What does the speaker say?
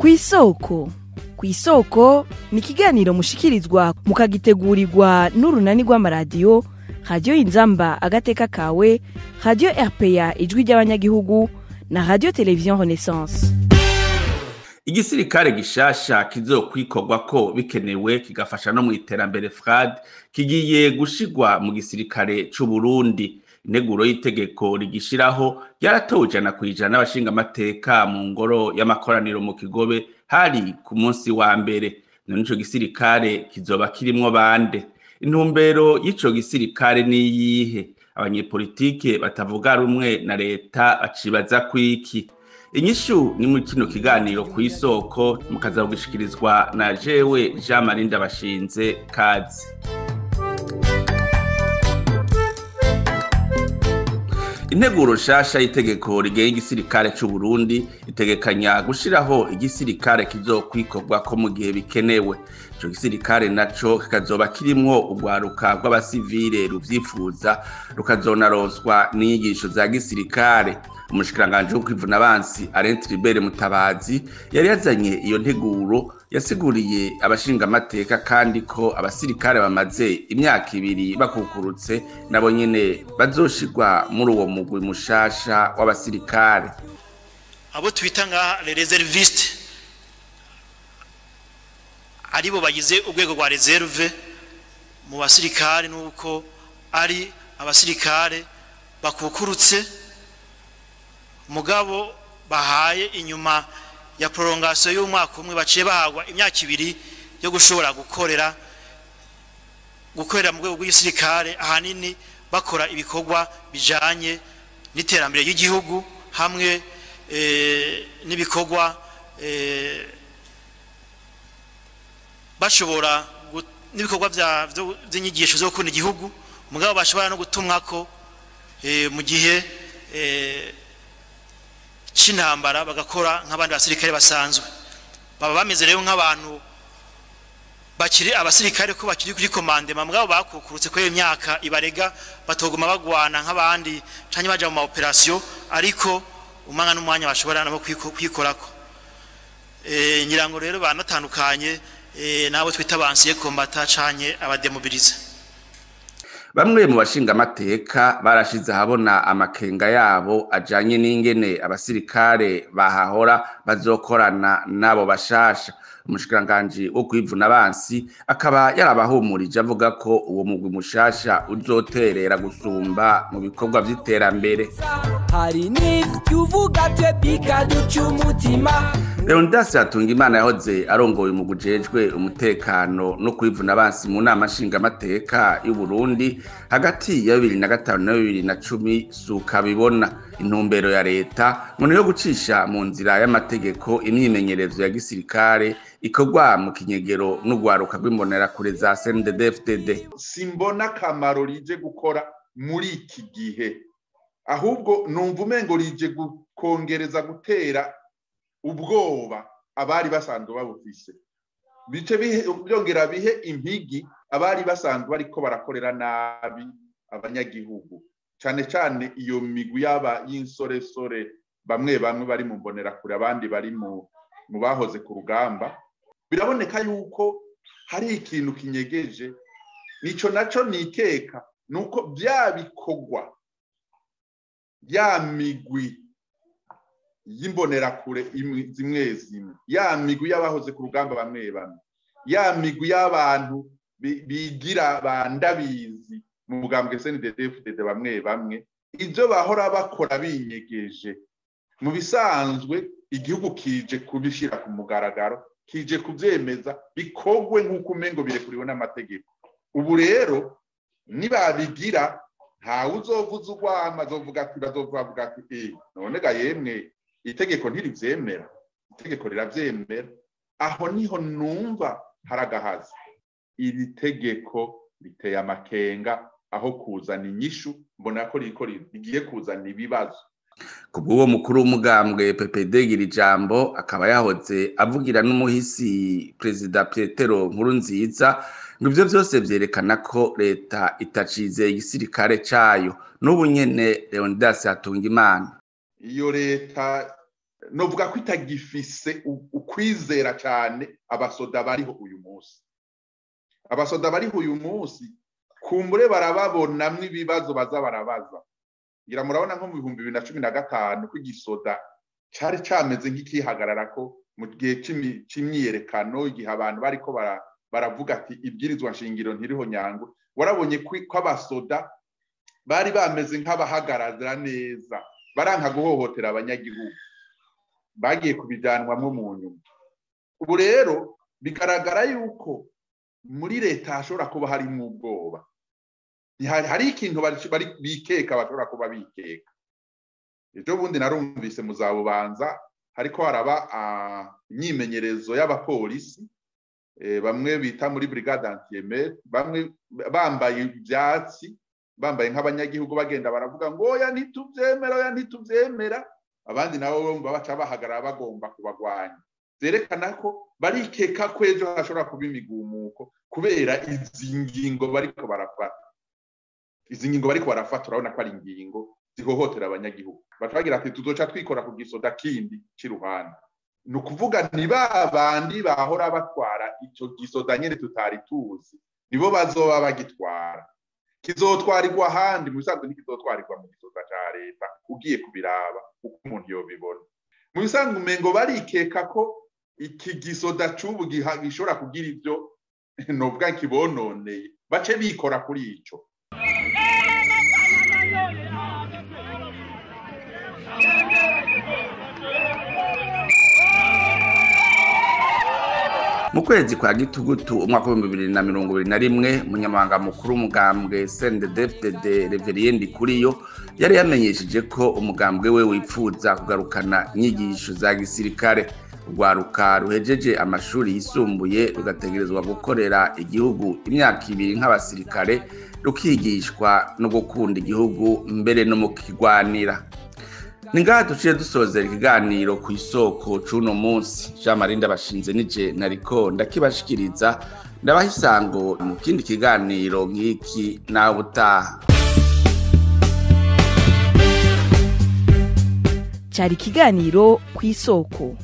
Kw'isoko. Kw'isoko ni ikiganiro mushikirizwa mukagitegurirwa n'urunani rw'amaradiyo Radiyo Inzamba Agateka Kawe, Radiyo RPA Ijwi ry'Abanyagihugu na Radiyo Televiziyo Renaissance. Igisirikare gishasha kizokwikorwako bikenewe kigafasha no mw'iterambere FRAD kigiye gushirwa mu gisirikare c'Uburundi. Integuro y'itegeko rigishiraho ryaratowe 100% n'abashingamateka mu ngoro y'amakoraniro mu Kigobe hari ku munsi wa mbere. None ico gisirikare kizoba kirimwo bande? Intumbero y'ico gisirikare niyihe? Abanyepolitike batavuga rumwe na leta bacibaza kwiki? Inyishu ni muri kino kiganiro kw'isoko mukaza kugishikirizwa na jewe Jean Marie Ndabashinze. Kazi. Integuro nshasha y'itegeko rigenga igisirikare c'Uburundi itegekanya gushiraho igisirikare kizokwikorwako mu gihe bikenewe. Ico gisirikare naco kikazoba kirimwo urwaruka rw'abasivile ruvyifuza, rukazonaronswa n'inyigisho za gisirikare. Umushikiranganji wo kwivuna abansi Alain Tribert Mutabazi yari yazanye iyo nteguro, yasiguriye abashingamateka kandi ko abasirikare bamaze imyaka 2 bakukurutse nabo nyene bazoshirwa muri uwo mugwi mushasha w'abasirikare. Abo twita nka les réservistes aribo bagize urwego rwa reserve mu basirikare, nuko ari abasirikare bakukurutse mugabo bahaye inyuma ya prolongation y'umwaka umwe baciye bahagwa imyaka 2 yo gushobora gukorera mu rwego rw'igisirikare, ahanini bakora ibikorwa bijanye n'iterambere ry'igihugu hamwe n'ibikorwa bashobora n'ibikorwa by'inyigisho zo gukunda igihugu, mugabo bashobora no gutumwako mu gihe c'intambara bagakora nk'abandi basirikare basanzwe. Baba bameze rero nk'abantu bakiri abasirikare ko bakiri kuri commandement, mugabo bakukurutse ko iyo myaka ibarega batoguma bagwana nk'abandi canke baja mu ma operation, ariko umwanya n'umwanya bashobora nabo kwikorako. Nyirango rero banatandukanye nabo twita abansiye kombata canke abademobilize. Bamwe mu bashingamateka barashize ahabona amakenga yabo ajanye n'ingene abasirikare bahahora bazokorana nabo bashasha. Umushikiranganji wo kwivuna abansi akaba yarabahumurije avuga ko uwo mugwi mushasha uzoterera gusumba mu bikorwa vy'iterambere. Hari n'ivyo uvuga twe bikaduca umutima. Leonidas Hatungimana yahoze arongoye umugwi ujejwe umutekano no kwivuna abansi mu nama nshingamateka y'u Burundi hagati ya 2005 na 2010 sukabibona. Intumbero ya leta ngo niyo gucisha mu nzira y'amategeko imyimenyerezo ya gisirikare ikorwa mu kinyegero n'ugwaruka rw'imbonerakure za CNDD-FDD. Simbona akamaro rije gukora muri iki gihe, ahubwo numva umengo rije gukongereza gutera ubwoba abari basanzwe babufise, bice byongera bihe impigi abari basanzwe bariko barakorera nabi abanyagihugu, cyane cyane iyo migwi yaba y'insoresore, bamwe bamwe bari mu mbonerakure abandi bari mu bahoze ku rugamba. Biraboneka yuko hari ikintu kinyegeje, nico naco nikeka nuko bya bikorwa ya migwi y'imbonerakure zimwe zimwe, ya migwi y'abahoze ku rugamba bamwe bamwe, ya migwi y'abantu bigira bandabizi mu mugambwe CNDD-FDD bamwe bamwe, ibyo bahora bakora binyegeje mu bisanzwe igihugu kije kubishira ku mugaragaro, kije kuvyemeza bikogwe nk'uko umengo birekuriwe n'amategeko. Ubu rero nibabigira ntawe uzovuza urwama, azovuga ati bazovuga ati none ga yemwe itegeko ntirivyemera, itegeko riravyemera. Aho niho numva haragahaza. Iri tegeko riteye amakenga, aho kuzana inyishu mbona ko riko rigiye kuzana ibibazo. Kubw'uwo mukuru w'umugambwe PPD Girijambo akaba yahoze avugira n'umuhisi Perezida Petero Nkurunziza, ngo ivyo vyose vyerekana ko leta itacize igisirikare cayo. N'ubu nyene Leonidas Hatungimana, iyo leta Novuga ko itagifise ukwizera cyane abasoda bariho uyu munsi. Abasoda bariho uyu munsi kumbure barababonamwe ibibazo baza barabaza. Ngira murabona nko mu 2015 ko igisoda cari cameze nk'ikihagarara ko mu gihe c'imyiyerekano, igihe abantu bariko baravuga ati ibwirizwa nshingiro ntiriho nyango, warabonye ko abasoda bari bameze nk'abahagarara neza, baranka guhohotera abanyagihugu, bagiye kubijanwamwo mu nyuma. Ubu rero bigaragara yuko muri leta hashobora kuba harimwo ubwoba, hari ikintu bari bikeka, bashobora kuba bikeka. Ejo bundi narumvise muzabubanza hariko haraba imyimenyerezo y'abapolisi, bamwe bita muri brigade anti-émeute, bamwe bambaye ivyatsi, bambaye nk'abanyagihugu, bagenda baravuga ngo oya ntituvyemera, oya ntituvyemera, abandi nabo bumva baca bahagarara bagomba kubagwanya. Vyerekana ko barikeka ko ejo hashobora kuba imigumuko kubera izi ngingo bariko barafata. Izi ngingo bariko barafata urabona ko ari ingingo zihohotera abanyagihugu. Baca bagira ati tuzoca twikora ku gisoda kindi c'iruhande. Ni ukuvuga ni ba bandi bahora batwara ico gisoda nyene tutari tuzi, nibo bazoba bagitwara. Kizotwarirwa ahandi, mu bisanzwe ntikizotwarirwa mu gisoda ca leta, ugiye kubiraba uko umuntu yobibona. Mu bisanzwe umengo barikeka ko iki gisoda c'ubu gishobora kugira ivyo novuga kibononeye, bace bikora kuri ico. Mu kwezi kwa gitugutu umwaka wa 2021, umunyamabanga mukuru w'umugambwe CNDD-FDD Reverien Ndikuriyo yari yamenyesheje ko umugambwe we wipfuza kugarukana inyigisho za gisirikare. Urwaruka ruhejeje amashuri yisumbuye rugategerezwa gukorera igihugu imyaka 2 nk'abasirikare, rukigishwa no gukunda igihugu mbere no mu kigwanira. Ningaha duciye dusozera ikiganiro ku isoko c'uno munsi. Jean Marie Ndabashinze nije nariko ndakibashikiriza, ndabaha isango mu kindi kiganiro nk'iki nawe utaha. Cari ikiganiro ku isoko.